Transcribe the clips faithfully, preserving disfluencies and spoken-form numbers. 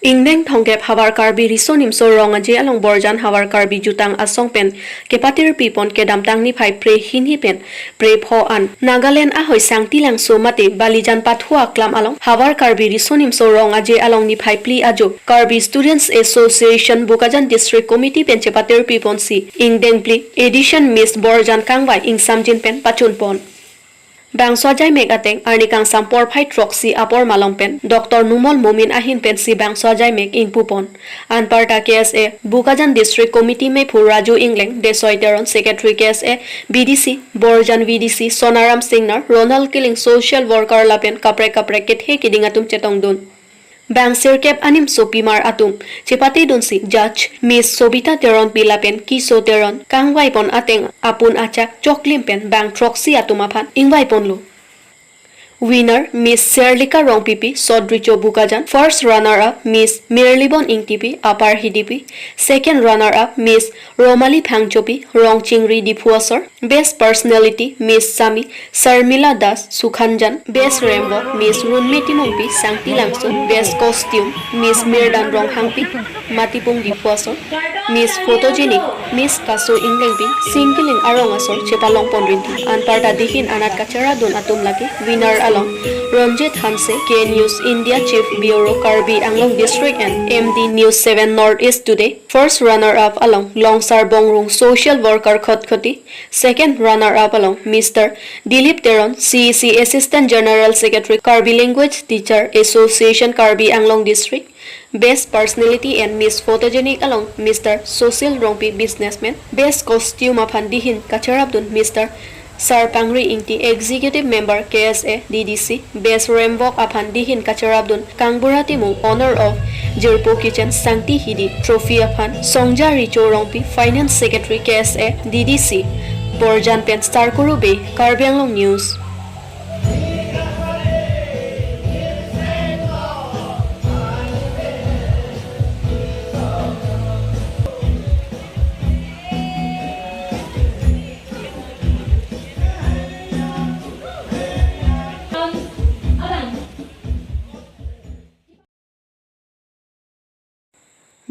Ingdeng thongkep havar Karbi Riso Nimso Rong Aje along Borjan havar Karbi Jutang Asong pen kepatir pipon kedamtang niphai phre hini pen phre pho an Nagaland ahoi Sangti Langso mate Balijan Pathu Aklam along havar Karbi Riso Nimso Rong Aje along niphai phli ajo Karbi Students Association Bokajan District Committee pen chepatir pipon si ingdeng phli edition Miss Borjan kangvai ingsamjin pen pachunpon. Bangso ajaimek ateng arni kangsam porphai throksi apor malong pen Doctor Numol Momin ahin pensi bangso ajaimek ingpupon. Anparta K S A Bokajan District Committee mephu Raju Ingleng, Desoi Teron, Secretary K S A B D C, Borjan V D C, Sonaram Singnar, Ronald Killing, social worker lapen kaprek kaprek kethe kiding atum chetongdun. Bang sirkep animso pimar atum chepatedunsi Judge Miss Sobita Teronpi lapen Kiso Teron kangvaipon ateng apun achak choklim pen bang throksi atum aphan ingvaiponlo. Winner Miss Serlika Rongpipi, Sodricho Bokajan. First runner up Miss Mirlibon Ingtipi, Upper Hidipi. Second runner up Miss Romali Phangchopi, Rongchingri, Diphu Asor. Best personality Miss Sami Sarmila Das, Sukhanjan. Best Rembo Miss Runme Timungpi, Sangti Langso. Best costume Miss Mirdan Ronghangpi, Matipung, Diphu Asor. Miss photogenic Miss Kaso Inglengpi, Singkiling arong asor chepalongpon rinti. Anparta dihin anat kacherapdun atum lake winner along Ronjit Hanse, K News India Chief Bureau, Karbi Anglong District and M D News seven North East Today. First runner up along Longsar Bongrung, social worker, Khatkhati. Second runner up along Mister Dilip Teron, C E C Assistant General Secretary, Karbi Language Teacher Association, Karbi Anglong District. Best personality and Miss photogenic along Mister Sosil Rongpi, businessman. Best costume aphan dihin kacherapdun Mister Sarpangri Ingti, Executive Member K S A D D C. Best Rembo aphan dihin kacherapdun Kangbura Timung, owner of Jirpo Kitchen, Sangti Hidi. Trophy aphan Songja Richo Rongpi, Finance Secretary K S A D D C. Borjan pen Sarkuru Bey, Karbi Anglong News.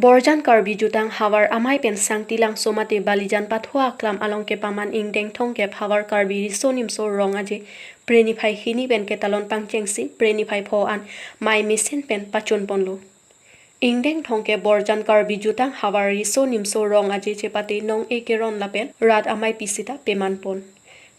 Borjan Karbi Jutang havar amei pen Sangti Langso mate Balijan Pathu Aklam along kepaman ingdeng thongkep havar Karbi Riso Nimso Rong Aje phre niphai hini pen ketalon pangchengsi phre niphai pho an mei mesen pen pachunponlo. Ingdeng thongkep Borjan Karbi Jutang havar Riso Nimso Rong Aje chepate nong-e keron lapen rat amei pi sita pemanpon.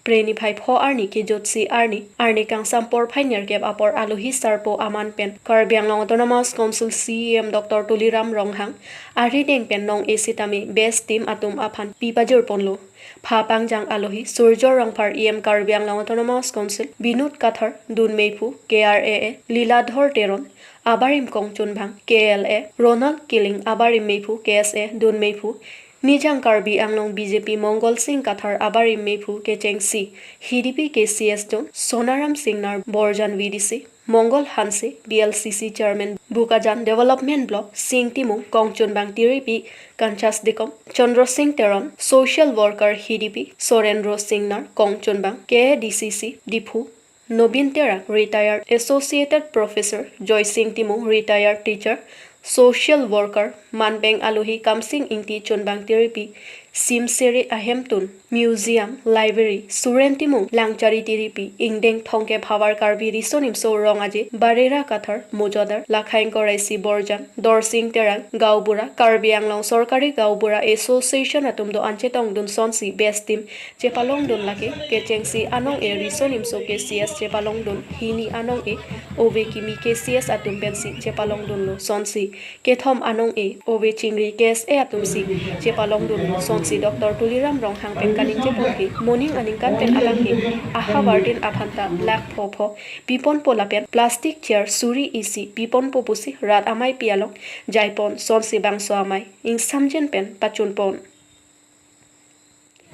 Phre niphai pho arni kejutsi arni, arni kangsam porphai nerkep apor alohi sarpo aman pen Karbi Anglong Autonomous Council C E M Doctor Tuliram Ronghang arideng pen nong-e sitame best team atum aphan pi pajirponlo. Pha pangjang alohi Surjya Rongphar, E M Karbi Anglong Autonomous Council, Binod Kathar, dun meiphu K R A A Liladhor Teron, abarim kongchunbang K L A Ronald Killing, abarim meiphu K S A dun meiphu, Nijang Karbi Anglong B J P Mongol Sing Kathar, abarim meiphu kechengsi Hidipi K C S Zone, Sonaram Singnar, Borjan V D C, Mongol Hanse, B L C C Chairman, Bokajan Development Block, Sing Timung, kongchunbang tiripi Kanchas Dekom, Chandra Sing Teron, social worker Hidipi, Sorendro Singnar, kongchunbang K A D C C Diphu, Nobin Terang, retired associated professor, Joy Sing Timung, retired teacher, social worker, manpeng alohi Kamsing Ingti chunbang tiripi, Simsere Ahemtun, museum, library, Suren Timung, Langchari tiripi, ingdeng thongkep havar Karbi Riso Nimso Rong Aje, Barera Kathar, mojadar, Lakhaing Koraisi Borjan, Dorsing Terang, gaonbura, Karbi Anglong Sorkari Gaonbura Association atum do-an chetongdun sonsi best team chepalongdun lake, kechengsi anong-e Riso Nimso K C S chepalongdun, hini anong-e ove kimi K C S atum pensi chepalongdunlo sonsi, kethom anong-e ove chingri K S A atumsi chepalongdunlo sonsi Doctor Tuliram Ronghang pen kaningjepon ke, moning aningkan pen abang ke ahavar tin aphanta lakh pho pho piponpo lapen plastic chair suri isi piponpo pusi rat amei pi along jaipon sonsi bangso amei ingsamjin pen pachunpon.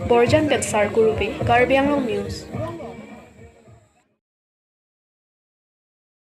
Borjan pen Sarkuru Bey, Karbi Anglong News.